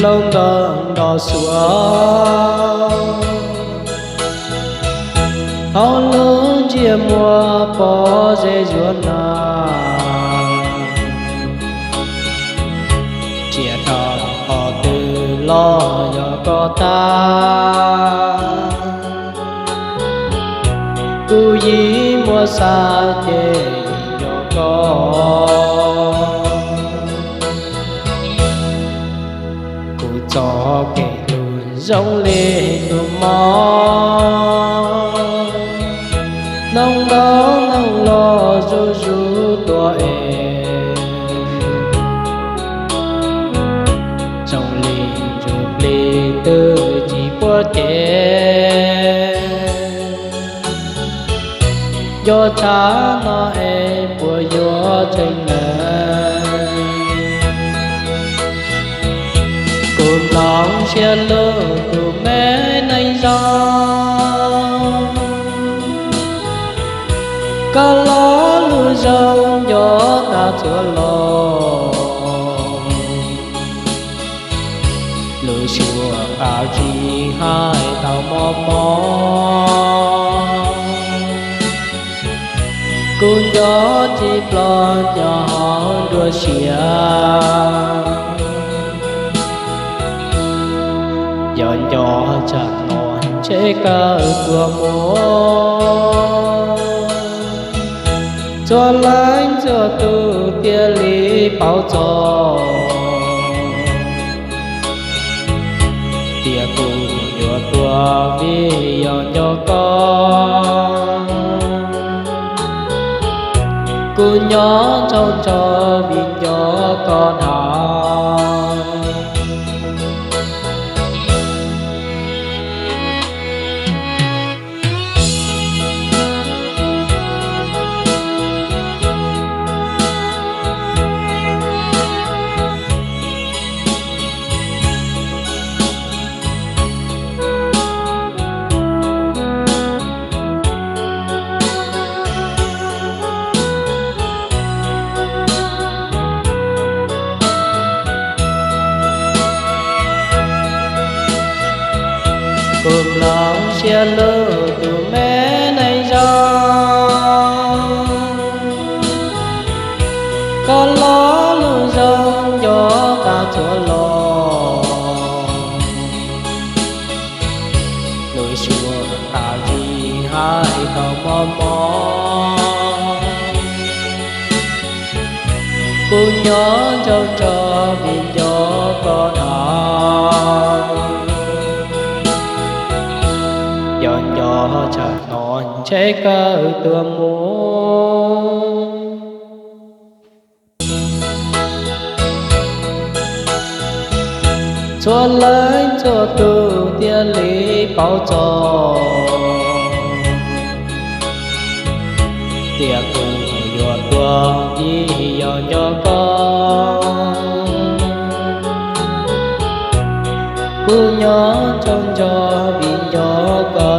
Lauj ntoos nto xuav hauv lub ntsiab muag pov zej zuag na, tsiaj rau qhov twg los yog koj tag. Kuv yeej muaj xav ces yog koj. Kuv txoj kev hlub zoo li tus mog, hnub nto hnub los zuj zus tuaj es zoo li ntsuj plig twb tsis puab ces. Nco tshav no es puas yuav tseeb lawm? Kuv nplooj siab lug tus me neej zoo, koj lo lus zoo nco tag txhua lo. Lub suab qab zib hais tau mob mob, kuv nco tsis ploj nyob hauv nruab siab. Yog nco tsam no ntshe kawg tuag mus, txhua leej txhua tus thiaj li paub txog tias kuv yuav tuag vim yog nco koj. Kuv nyob ntshaus ntsho vim nco koj na. Kuv nplooj siab lug tus me neej zoo, koj lo lus zoo nco tag txhua lo. Lub suab qab zib hais tau mob mob, kuv nyob ntshaus ntsho vim nco koj na. Yog nco tsam no ntshe kawg tuag mus, txhua leej txhua tus thiaj li paub txog tias kuv yuav tuag vim yog nco koj. Kuv nyob ntshaus ntsho vim nco koj